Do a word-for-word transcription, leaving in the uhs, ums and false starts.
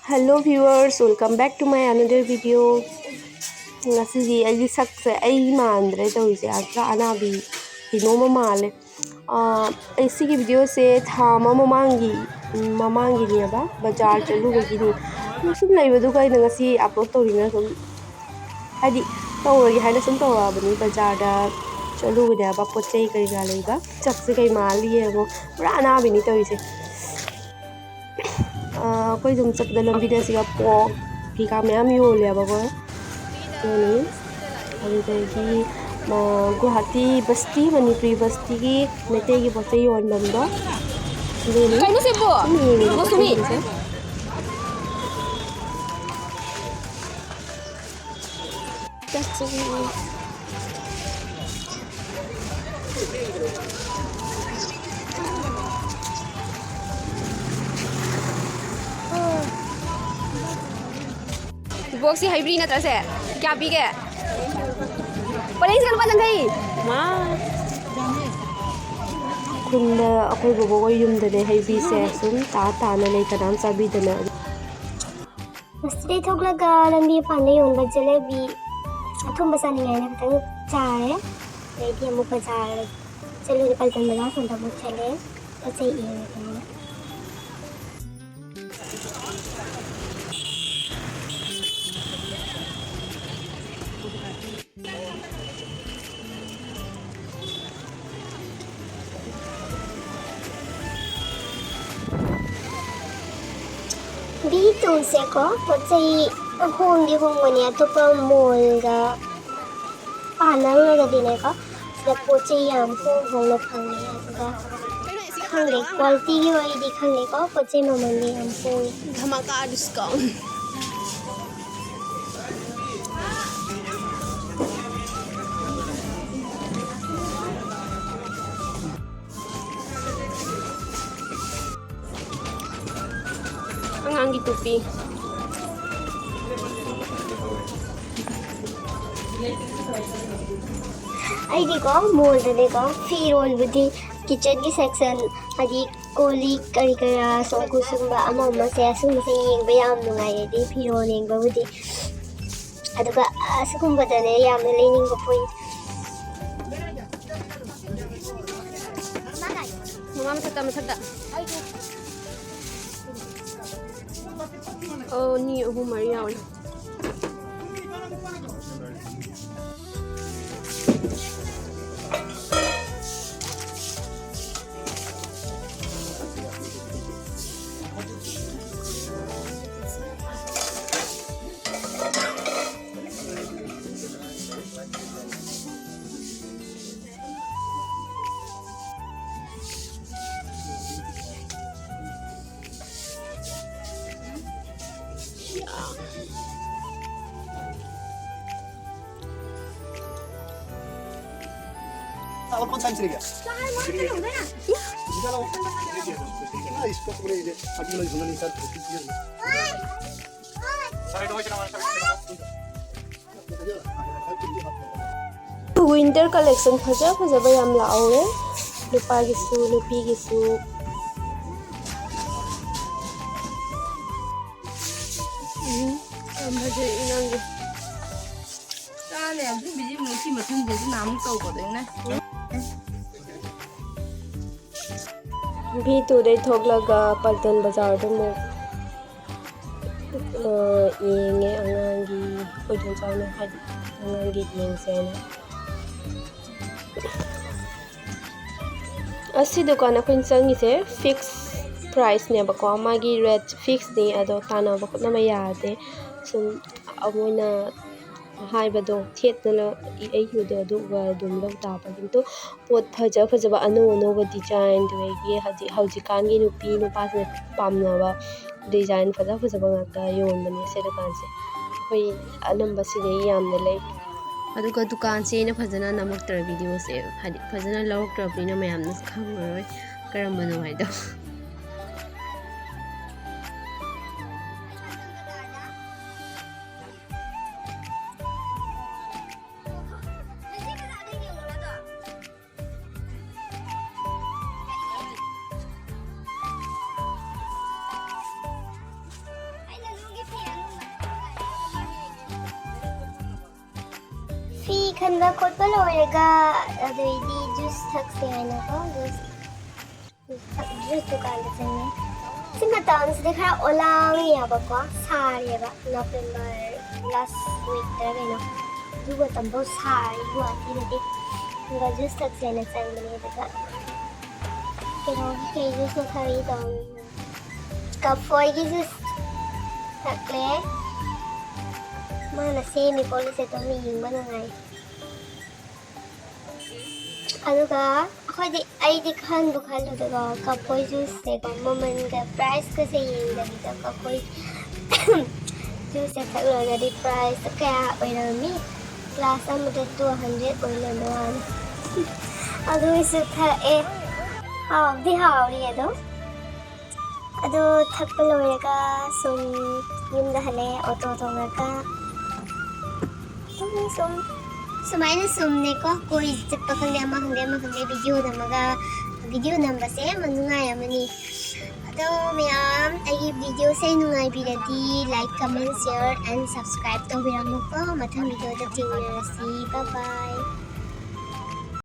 Hello viewers, welcome back to my another video. ꯉꯁꯤꯗꯤ ꯑꯩꯒꯤ ꯁꯛꯁꯦ ꯑꯩ ꯃꯥꯟꯗ꯭ꯔꯦ ꯇꯧꯔꯤꯁꯦ, ꯑꯁ ꯑꯅꯥꯕꯤ ꯀꯩꯅꯣꯝꯃ ꯃꯥꯜꯂꯦ꯫ ꯑꯥ, ꯑꯩ ꯁꯤꯒꯤ ꯚꯤꯗꯤꯑꯣꯁꯦ ꯊꯥ ꯑꯃ ꯃꯃꯥꯡꯒꯤ, ꯃꯃꯥꯡꯒꯤꯅꯦꯕ, ꯕꯖꯥꯔ ꯆꯠꯂꯨꯕꯒꯤꯅꯤ꯫ ꯁꯨꯝ ꯂꯩꯕꯗꯨꯒ ꯑꯩꯅ ꯉꯁꯤ ꯑꯞꯂꯣꯗ ꯇꯧꯔꯤꯅ ꯁꯨꯝ, ꯍꯥꯏꯗꯤ, ꯇꯧꯔꯒꯦ ꯍꯥꯏꯅ ꯁꯨꯝ ꯇꯧꯔꯛꯑꯕꯅꯤ꯫ ꯕꯖꯥꯔꯗ ꯆꯠꯂꯨꯕꯅꯦꯕ, ꯄꯣꯠ ꯆꯩ ꯀꯩꯀꯥ ꯂꯩꯕ꯫ ꯁꯛꯁꯦ ꯀꯩ ꯃꯥꯜꯂꯤ ꯌꯦꯡꯉꯣ, ꯄꯨꯔꯥ ꯑꯅꯥꯕꯤꯅꯤ ꯇꯧꯔꯤꯁꯦ꯫ ꯑꯥ, ꯑꯩꯈꯣꯏ ꯁꯨꯝ ꯆꯠꯄꯗ ꯂꯝꯕꯤꯗ ꯁꯤꯒ ꯄꯣꯛ ꯀꯩꯀꯥ ꯃꯌꯥꯝ ꯌꯣꯜꯂꯦꯕꯀꯣ꯫ ꯌꯣꯜꯂꯤ꯫ ꯑꯗꯨꯗꯒꯤ, ꯑꯥ, ꯒꯨꯋꯥꯍꯥꯇꯤ ꯕꯁꯇꯤ, ꯃꯅꯤꯄꯨꯔꯤ ꯕꯁꯇꯤꯒꯤ ꯃꯩꯇꯩꯒꯤ ꯄꯣꯠ ꯆꯩ ꯌꯣꯟꯐꯝꯗꯣ꯫ ꯑꯗꯨꯅꯤ꯫ ꯀꯩꯅꯣ ꯁꯤꯕꯣ? ꯁꯨꯝ ꯌꯦꯡꯉꯤꯕ ꯃꯣꯁꯨꯃꯤ꯫ ꯄꯣꯠ ꯆꯩꯁꯤꯡꯁꯦ꯫ ꯕꯣꯛꯁꯁꯤ ꯍꯩꯕ꯭ꯔꯤ ꯅꯠꯇ꯭ꯔꯁꯦ? ꯀꯌꯥ ꯄꯤꯒꯦ? ꯄꯔꯦꯡꯁꯤꯒ ꯂꯨꯄꯥ ꯌꯥꯡꯈꯩ꯫ ꯃꯥ꯫ ꯈꯨꯟꯗ ꯑꯩꯈꯣꯏ ꯕꯣꯕꯣꯛ ꯍꯣꯏ ꯌꯨꯝꯗꯅꯦ ꯍꯩꯕꯤꯁꯦ ꯁꯨꯝ ꯇꯥ ꯇꯥꯅ ꯂꯩ, ꯀꯅꯥꯝ ꯆꯥꯕꯤꯗꯅ꯫ ꯃꯁꯤꯗꯩ ꯊꯣꯛꯂꯒ ꯂꯝꯕꯤ ꯃꯄꯥꯟꯗ ꯌꯣꯟꯕ ꯖꯦꯂꯦꯕꯤ ꯑꯊꯨꯝꯕ ꯆꯥꯅꯤꯡꯉꯦ ꯍꯥꯏꯅ ꯈꯤꯇꯪ ꯆꯥꯔꯦ꯫ ꯑꯗꯩꯗꯤ ꯑꯃꯨꯛ ꯕꯖꯥꯔ ꯆꯠꯂꯨꯔꯦ, ꯄꯜꯇꯟ ꯕꯖꯥꯔ ꯁꯣꯝꯗ ꯑꯃꯨꯛ ꯆꯠꯂꯦ꯫ ꯄꯣꯠ ꯆꯩ ꯌꯦꯡꯉꯦ꯫ ꯕꯤ ꯇꯨꯁꯦꯀꯣ, ꯄꯣꯠ ꯆꯩ ꯍꯣꯡꯗꯤ ꯍꯣꯡꯕꯅꯦ ꯑꯇꯣꯞꯄ ꯃꯣꯜꯒ ꯄꯥꯅꯔꯨꯔꯒꯗꯤꯅꯦꯀꯣ, ꯁꯤꯗ ꯄꯣꯠ ꯆꯩ ꯌꯥꯝ ꯍꯣꯡ ꯍꯣꯡꯅ ꯐꯪꯉꯦ꯫ ꯑꯗꯨꯒ ꯈꯪꯗꯦ, ꯀ꯭ꯋꯥꯂꯤꯇꯤꯒꯤ ꯋꯥꯔꯤꯗꯤ ꯈꯪꯗꯦꯀꯣ, ꯄꯣꯠ ꯆꯩ ꯃꯃꯜꯗꯤ ꯌꯥꯝ ꯍꯣꯡꯉꯦ꯫ धमाका डिस्काउंट। ꯑꯉꯥꯡꯒꯤ ꯇꯨꯄꯤ꯫ ꯑꯩꯗꯤꯀꯣ, ꯃꯣꯜꯗꯅꯦꯀꯣ, ꯐꯤꯔꯣꯜꯕꯨꯗꯤ ꯀꯤꯠꯆꯟꯒꯤ ꯁꯦꯛꯁꯟ, ꯍꯥꯏꯗꯤ ꯀꯣꯜ ꯂꯤꯛ ꯀꯔꯤ ꯀꯔꯥ, ꯁꯣꯝ ꯁꯤꯒꯨꯝꯕ ꯑꯃ ꯑꯃꯁꯦ, ꯑꯁꯤꯒꯨꯝꯕꯁꯦ ꯌꯦꯡꯕ ꯌꯥꯝ ꯅꯨꯡꯉꯥꯏ, ꯍꯥꯏꯗꯤ ꯐꯤꯔꯣꯜ ꯌꯦꯡꯕꯕꯨꯗꯤ꯫ ꯑꯗꯨꯒ ꯑꯁꯤꯒꯨꯝꯕꯗꯅꯦ ꯌꯥꯝꯅ ꯂꯩꯅꯤꯡꯕ ꯄꯣꯛꯏ꯫ ꯃꯃꯥ ꯃꯊꯛꯇ, ꯃꯊꯛꯇ꯫ ꯑꯣ, ꯑꯅꯤ, ꯑꯍꯨꯝ, ꯃꯔꯤ ꯌꯥꯎꯔꯤ꯫ चावल कौन सा मिश्री गया? निकालो। हाँ, इसको पूरे ये, अभी मैं घुमा नहीं सकता। Winter collection ꯐꯖ ꯐꯖꯕ ꯌꯥꯝ ꯂꯥꯛꯍꯧꯔꯦ, ꯅꯨꯄꯥꯒꯤꯁꯨ ꯅꯨꯄꯤꯒꯤꯁꯨ꯫ ꯎꯝ, ꯌꯥꯝ ꯐꯖꯩ ꯏꯅꯥꯡꯁꯦ꯫ ꯆꯥꯅꯦ ꯑꯗꯨꯝ ꯕꯤꯖꯤ ꯃꯨꯛꯀꯤ ꯃꯇꯨꯡꯗꯁꯨ ꯅꯍꯥꯟꯃꯨꯛ ꯇꯧꯕꯗꯩꯅꯦ꯫ ꯚꯤ ꯇꯨꯗꯩ ꯊꯣꯛꯂꯒ ꯄꯜꯇꯟ ꯕꯖꯥꯔꯗ ꯑꯃꯨꯛ, ꯑ, ꯌꯦꯡꯉꯦ ꯑꯉꯥꯡꯒꯤ, ꯑꯩꯈꯣꯏ ꯏꯗꯣꯝꯆꯥꯅ ꯍꯥꯏꯗꯤ ꯑꯉꯥꯡꯒꯤ ꯌꯦꯡꯁꯦꯅ꯫ ꯑꯁꯤ ꯗꯨꯀꯥꯟ ꯑꯩꯈꯣꯏꯅ ꯆꯪꯉꯤꯁꯦ fix priceꯅꯦꯕꯀꯣ, ꯃꯥꯒꯤ rate fixꯅꯤ, ꯑꯗꯣ ꯇꯥꯟꯅꯕ ꯈꯣꯠꯅꯕ ꯌꯥꯗꯦ꯫ ꯁꯨꯝ ꯃꯣꯏꯅ ꯍꯥꯏꯕꯗꯣ ꯊꯦꯠꯇꯅ ꯏ-, ꯑꯩꯒꯤꯗꯣ ꯑꯗꯨꯒ ꯑꯗꯨꯝ ꯂꯧ ꯇꯥꯕ꯫ ꯑꯗꯨꯝ ꯄꯣꯠ ꯐꯖ ꯐꯖꯕ ꯑꯅꯧ ꯑꯅꯧꯕ design, ꯑꯗꯨꯗꯒꯤ ꯍꯧꯖꯤꯛ, ꯍꯧꯖꯤꯛꯀꯥꯟꯒꯤ ꯅꯨꯄꯤ ꯅꯨꯄꯥꯁꯤꯡꯅ ꯄꯥꯝꯅꯕ design ꯐꯖ ꯐꯖꯕ ꯉꯥꯛꯇ ꯌꯣꯟꯕꯅꯦ ꯁꯤ ꯗꯨꯀꯥꯟꯁꯦ꯫ ꯑꯩꯈꯣꯏ ꯑꯅꯝꯕ ꯁꯤꯗꯩ ꯌꯥꯝꯅ ꯂꯩ꯫ ꯑꯗꯨꯒ ꯗꯨꯀꯥꯟꯁꯦ ꯑꯩꯅ ꯐꯖꯅ ꯅꯝꯃꯛꯇ꯭ꯔ videoꯁꯦ, ꯍꯥꯏꯗꯤ ꯐꯖꯅ ꯂꯧꯔꯛꯇ꯭ꯔꯕꯅꯤꯅ ꯃꯌꯥꯝꯅꯁꯨ ꯈꯪꯉꯔꯣꯏ ꯀꯔꯝꯕꯅꯣ ꯍꯥꯏꯗꯣ꯫ ꯈꯟꯕ ꯈꯣꯠꯄ ꯂꯣꯏꯔꯒ ꯑꯗꯩꯗꯤ ꯖꯨꯁ ꯊꯛꯁꯦ ꯍꯥꯏꯅꯀꯣ, ꯖꯨꯁ ꯖꯨꯁ ꯗꯨꯀꯥꯟꯗ ꯆꯪꯉꯦ꯫ ꯁꯤ ꯃꯇꯝꯁꯤꯗꯤ ꯈꯔ ꯑꯣꯂꯥꯡꯉꯦꯕꯀꯣ, ꯁꯥꯔꯦꯕ꯫ ꯅꯣꯕꯦꯝꯕꯔ ꯂꯥꯁ ꯋꯤꯛꯇꯔ ꯀꯩꯅꯣ, ꯑꯗꯨ ꯃꯇꯝꯐꯥꯎ ꯁꯥꯔꯤ ꯒꯨꯍꯥꯇꯤꯗꯗꯤ꯫ ꯑꯗꯨꯒ ꯖꯨꯁ ꯊꯛꯁꯦꯅ ꯆꯪꯕꯅꯦ꯫ ꯑꯗꯨꯒ ꯀꯩꯅꯣꯒꯤ ꯀꯩ ꯖꯨꯁꯅꯣ ꯊꯛꯏ ꯇꯧꯔꯤ꯫ ꯀꯐꯣꯏꯒꯤ ꯖꯨꯁ ꯊꯛꯂꯦ꯫ ꯃꯥꯅ ꯁꯦꯝꯃꯤ ꯄꯣꯠꯁꯦ ꯑꯗꯨꯝ ꯌꯦꯡꯕ ꯅꯨꯡꯉꯥꯏ꯫ ꯑꯗꯨꯒ ꯑꯩꯈꯣꯏꯗꯤ, ꯑꯩꯗꯤ ꯈꯟꯕꯨ ꯈꯜꯂꯨꯗꯕ, ꯀꯐꯣꯏ ꯖꯨꯁꯁꯦꯀꯣ, ꯃꯃꯜꯒ ꯄ꯭ꯔꯥꯏꯁꯀꯁꯦ ꯌꯦꯡꯗꯕꯤꯗ ꯀꯐꯣꯏ ꯖꯨꯁꯁꯦ ꯊꯛꯂꯨꯔꯒꯗꯤ ꯄ꯭ꯔꯥꯏꯁ ꯀꯌꯥ ꯑꯣꯏꯔꯝꯃꯤ? ꯒ꯭ꯂꯥꯁ ꯑꯃꯗ ꯇꯨ ꯍꯟꯗ꯭ꯔꯦꯠ ꯑꯣꯏ ꯂꯩꯔꯝꯕ ꯋꯥꯅꯤ꯫ ꯑꯗꯨꯒꯤꯁꯨ ꯊꯛꯑꯦ꯫ ꯍꯥꯎꯗꯤ ꯍꯥꯎꯔꯤ ꯑꯗꯨꯝ꯫ ꯑꯗꯨ ꯊꯛꯄ ꯂꯣꯏꯔꯒ ꯁꯨꯝ ꯌꯨꯝꯗ ꯍꯜꯂꯛꯑꯦ ꯑꯣꯇꯣ ꯇꯣꯡꯉꯒ꯫ ꯑꯗꯨꯝ ꯁꯨꯝ ꯁꯨꯃꯥꯏꯅ ꯁꯨꯝꯅꯦꯀꯣ, ꯀꯣꯏ ꯆꯠꯄ ꯈꯪꯗꯦ, ꯑꯃ ꯈꯪꯗꯦ, ꯑꯃ ꯈꯪꯗꯦ, ꯚꯤꯗꯤꯑꯣ ꯅꯝꯃꯒ, ꯚꯤꯗꯤꯑꯣ ꯅꯝꯕꯁꯦ ꯌꯥꯝꯅ ꯅꯨꯡꯉꯥꯏ ꯑꯃꯅꯤ꯫ ꯑꯗꯣ ꯃꯌꯥꯝ, ꯑꯩꯒꯤ ꯚꯤꯗꯤꯑꯣꯁꯦ ꯅꯨꯡꯉꯥꯏꯕꯤꯔꯗꯤ like, comment, share and subscribe ꯇꯧꯕꯤꯔꯝꯃꯨꯀꯣ꯫ ꯃꯊꯪ ꯚꯤꯗꯤꯑꯣꯗ ꯊꯦꯡꯅꯔꯁꯤ꯫ Bye bye꯫